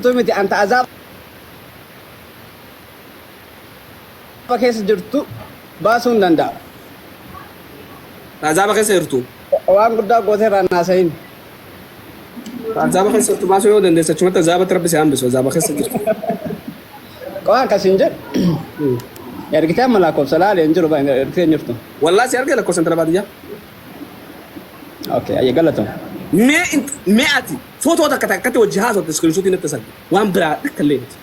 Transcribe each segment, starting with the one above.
Miti anta azaaba keessa jirtu baasuu hin danda'a. Azaaba keessa jirtu. Waan guddaa gootee irraa naasahin. Azaaba keessa jirtu baasuu yoo dandeesse achumatti azaabatti rabbi si hambisu azaaba keessa jirtu. Waan akkas hin jedhu. Ergitee amma lakkoofsa laalee hin jiru ergitee hin jirtu. Wallaahi si arge lakkoofsa intala baadiyyaa. Okay, ayya galatoo. Mee mee ati footoo takka takkatti wajji haasofte iskiriinshotii natti sargi waan biraa takka illee miti.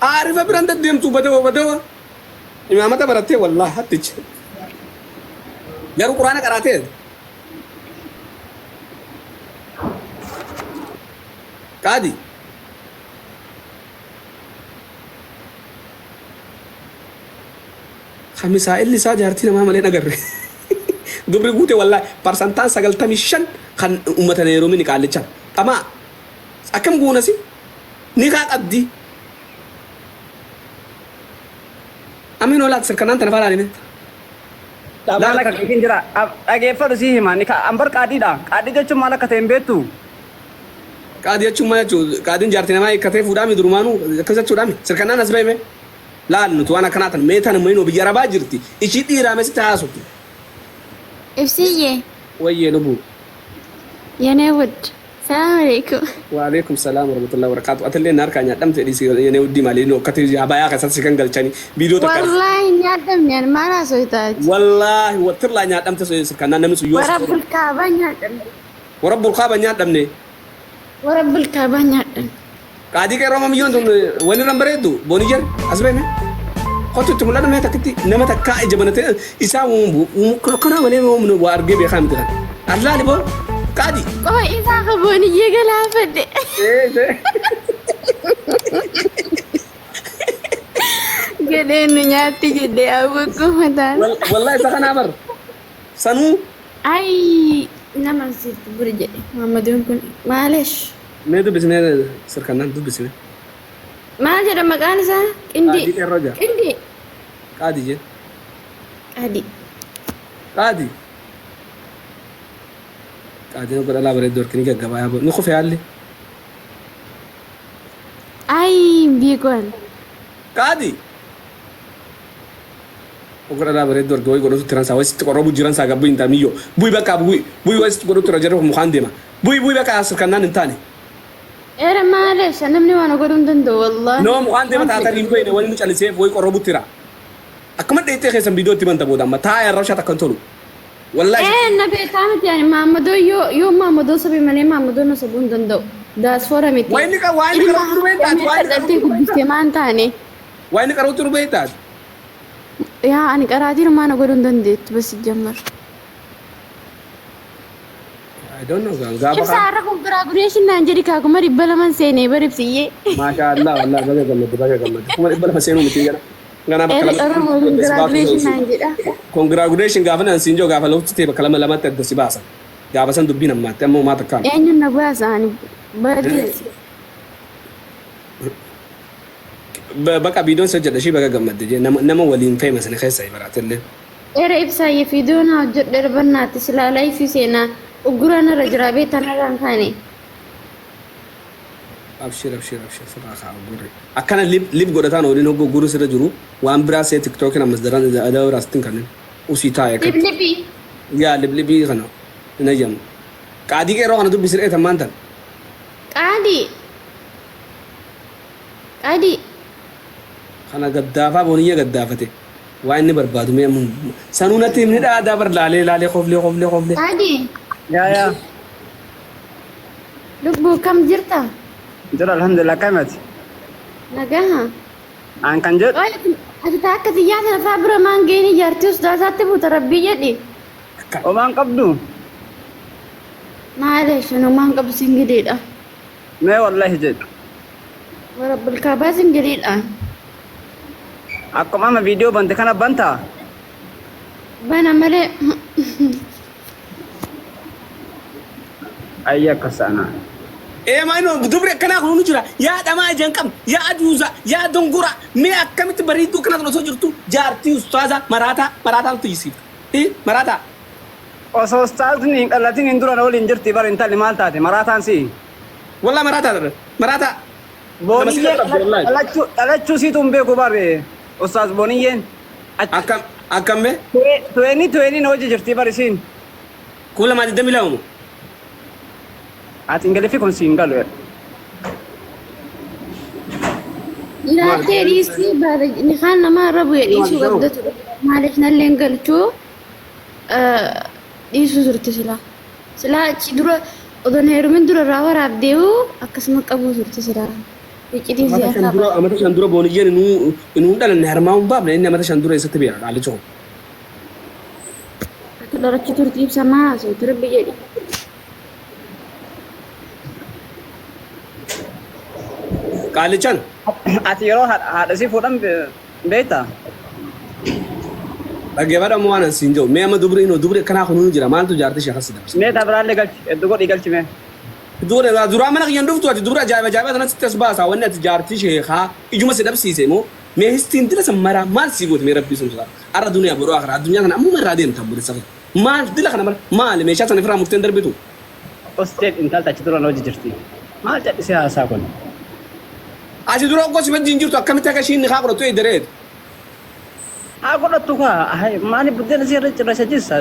Aarifa biraan deddeemtu badawa badawa imaamata barattee wallaahi hattichi. Garuu quraana qaraatee qaadi. Ka misaa'illi isaa jaartii namaa malee hin agarre. Dubri guute wallaahi parsantaan 95 kan ummata hin heerumini qaallichan. Dhamaa. Akkam goonasi? Nikaa qabdi. Amiin olaat sirkanaan tana faa laalime. Maal akka keetiin jira. Dhageeffadhu sii hima. Ni ambar qaadiidha. Qaadii jechuun maal akka ta'e hin beektu? Qaadii jechuun maal jechuudha? Qaadiin jaartii namaa hiikkatee fuudhaami durumaanuu akkas jechuudhaami. Sirkannaan as bahime. Laal nuti waan akkanaa tan mee tana mayinoo biyya arabaa jirti ishii dhiiraa mee sitti haasofti. Ibsiyyee. Wayyee lubuu. Yene wud. Salaam alaikum. Waalaikum salaam warahmatullahi wabarakatuh. Atillee na harkaa nyaadhamte dhiisi yenee wuddii maalii nu akkati habayaa keessatti si kan galchanii viidiyoo takka. Wallaahi nyaadhamne ani maal haasoftaati? Wallaahi wattirlaa nyaadhamte sirkannaa namni sun yoo si Warabbul kaabaa nyaadhamne. Warabbul kaaba nyaadhamne. Warabbul kaabaa nyaadhamne. Qaadii qeerroo mamiyyoon tun wani irra hin bareeddu booniyyan as beeme. Kottu itti mul'adhu mee takkitti nama takkaa ija banatee isaa akkanaa malee waa argee beekaa miti kan. Allaali boo qaadii. Qofa isaa ka booniyyee galaafadhe. Jedhee nu nyaatti jedhee awwaqqoo mataan. Wallahi isa kanaa bar sanuu. Ayi nama sitti buri jedhe Muhammaduun kun maalesh. Mee dubbisi mee sirkannaan dubbisi mee. Maal jedha maqaan isaa? Qindii. Qaadii qeerroo jedha. Qindii. Qaadii jee. Qaadii. Qaadii. Qaadiin obbo Dhalaa bareedduu harki ni gaggabaa yaa ni kufe haalli. Ayi beekoon. Qaadii. Obbo Dhalaa bareedduu arge wayi godhatu tiran saa wayi sitti qorrobu jiran saa gabbu hin ta'a miyyoo. Bu'i bakka bu'i bu'i wayi sitti godhatu tira jarri mukaan deema. Bu'i bu'i bakka sirkannaan hin taane. Era maalesh namni waan godhuu hin danda'u wallaahi. No mukaan deema taatan hin beekne wani nu calliseef wayi qorrobu tira. Akkuma dheettee keessan viidiyoo itti banta booda amma taa'ee arrabshaa takka hin tolu. Wallaahi. Ee na beekaa miti ani maammadoo yoo yoo maammadoo sabe malee maammadoo na sabuu hin danda'u. Daasfoora miti. Waa inni waa inni Ilma qaroo jiru beektaati waa inni qaroo dhaltee jiru guddistee beektaati. maan taane. Waa inni qaroo jiru beektaati. Yaa ani qaraatiin maa na godhuu hin dandeettu bas jammar. I don't know gaafa Ibsaa har'a congratulation naan jedhi kaa 200,000 seenee bar ibsiyyee. Maashaa Allah wallahi baga gammadde baga gammadde. 200,000 seenuu miti gara. Ganaa bakka Eri lama Oromoo adda si baasuu congratulation dandeessu. naan jedha. Congratulation gaafa naan siin jiru gaafa lafti ta'e bakka lama lamatti adda si baasa. Gaafa san dubbiin ammaatti amma homaa takkaan. Eenyuun na baasa ani baadiyyaa. Baqa viidiyoon si hojjedha ishii baga gammadde jee nama nama waliin feema sana keessa baraatellee. Era ibsaayye viidiyoo naa hojjedhu erbannaatti silaa laayifii seenaa ugguraan irra jira beektaa narraan kaane. Abshir abshir abshir sirraa kaa uggurri. Akkana lib lib godhataan ooliin hoggoo uggurri sirra jiru waan biraa see tiktookin ammas daran adaba biraa sittin kannen usii taa'e akkatti. Liblibii. Yaa liblibii kana hin hayyamu. Qaadii qeerroo kana dubbisi re'ee tammaan tan. Qaadii. Qaadii. Kana gaddaafaa booniyya gaddaafate. Waa inni barbaadu mee amma sanuu natti himni dhaadaa bar laalee laalee koflee koflee koflee. Qaadii. Yaa yaa. Lubbuu kam jirta? Jira alhamdulillah akkamati. Nagaha. An kan jedhu Qoy ati ta akka xiyyaa sana faa bira maan geeni jaartii ustaazaatti buuta rabbii jedhi. Homaan qabdu. Maaleesh homaan qabu singiliidha. Mee wallahi jedhi. Warabbul kaabaa singiliidha. Akkuma amma viidiyoo bante kana bantaa? Bana malee. Ayyi akkas ana. Ee maayinoo dubri akkanaa kun nu jira. Yaa dhamaa ija hin qabne, yaa ajuuza, yaa dongora. Mee akkamitti bareedduu akkanaa tun osoo jirtu jaartii ustaaza maraataa maraataa nutti iyyisiifta. Ii maraataa. Osoo ustaazni hin dhalatin hin dura na waliin jirti bar intalli maal taate maraataan si'i. Wallah maraataa dha. Maraataa. Nama si Booniyyeen qaqqabde wallaahi. dhalachuu siitu hin beeku bare Ustaaz Booniyyeen. Akkam akkam mee? 2020 hojii jirti bar isiin. 2022 moo? Ati Ingiliffi kun siin galu. Jiraattee dhiisii nikaan nama irra bu'e dhiisuu qabda ture. Maaliif nalleen galchuu dhiisuu turte silaa. Silaa achi dura odoon heerumin dura irraa waraabdeewu akkasuma qabuu turte silaa. Iccitii si Amata 5 harkaa dura ba'a. amata 5 dura Booniyyeen inuu inuu hin dhalanne harmaa hin baafne inni amata 5 dura eessatti beeka qaalicha kun. Akka dhalachuu turte ibsa maa haasoftu rabbi jedhi. Qaalichan. Ati yeroo haadha isii fuudhan beektaa? Dhaggeeffadhu amma waan an siin jedhu. Mee amma dubri inoo dubri akkanaa kun jira maaltu jaartii ishee akkas dabarsa. Mee ta biraallee galchi hedduu godhii galchi mee. Dura duraa mana kiyyan dhuftu ati dubra ajaa'iba ajaa'ibaa tanas sitti as baasa wanni ati jaartii sheekaa ijuma si dhabsiise moo mee histiin dila san maraa maal sii gooti mee rabbii sun sodaadhu arra duniyaa boruu akhiraa addunyaa kana ammuma irraa deemta obboleessa kiyya maal dila kana mara maali meeshaa sana ifirraa murteen darbitu. Us jedhi intalti achi dura hojii jirti. Maal cadhisee haasaa kun? Asi dura oggoo si wajjin jirtu akkamitti akka ishiin nikaa godhattu eeyda reet. Haa godhattu kaa maali buddeena isii irra cirracha jissa.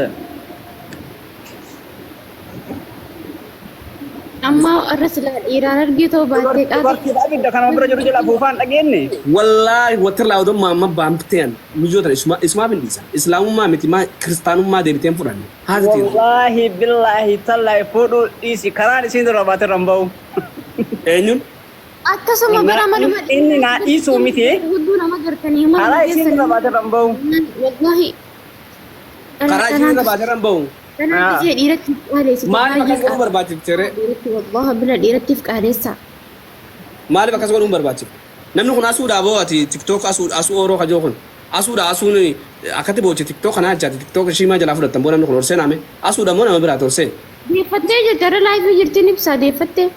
Amma irra silaa dhiiraan argee ta'uu baattee qaata. Dubartiidha abidda kanuma bira jiru jala afuufaan dhageenye. Wallaahi watirlaa odoo maamma baamteen mijoo tana isuma isumaaf hin dhiisan. Islaamummaa miti maa kiristaanummaa deebiteen fudhanne. Haati teetu. Wallaahi billaahi tallaahi fuudhuu dhiisi karaan isiin dura baate irra hin ba'u. Eenyuun? Akkasuma bara maluma Inni naa dhiisuu miti. Hudduu nama gartanii maluma Karaa isiin dura baate irra hin ba'u. Wallaahi. Karaa isiin irra baate irra hin ba'u. Kanaan gisee dhiiratti qaaleessite. Maaliif akkas godhuu barbaachifte ree? Dhiiratti wallahi bila dhiirattiif qaaleessa. Maaliif akkas godhuun barbaachifte? Namni kun asuudhaa boo ati tiktok asuu asuu ooroo kajoo kun asuudha asuun akkatti booche tiktok kanaa jechaati tiktok ishii maa jalaa fudhattan boo namni kun horseen ame asuudha moo nama biraati horseen. Deeffattee jirti irra laayifii jirtiin ibsaa deeffattee.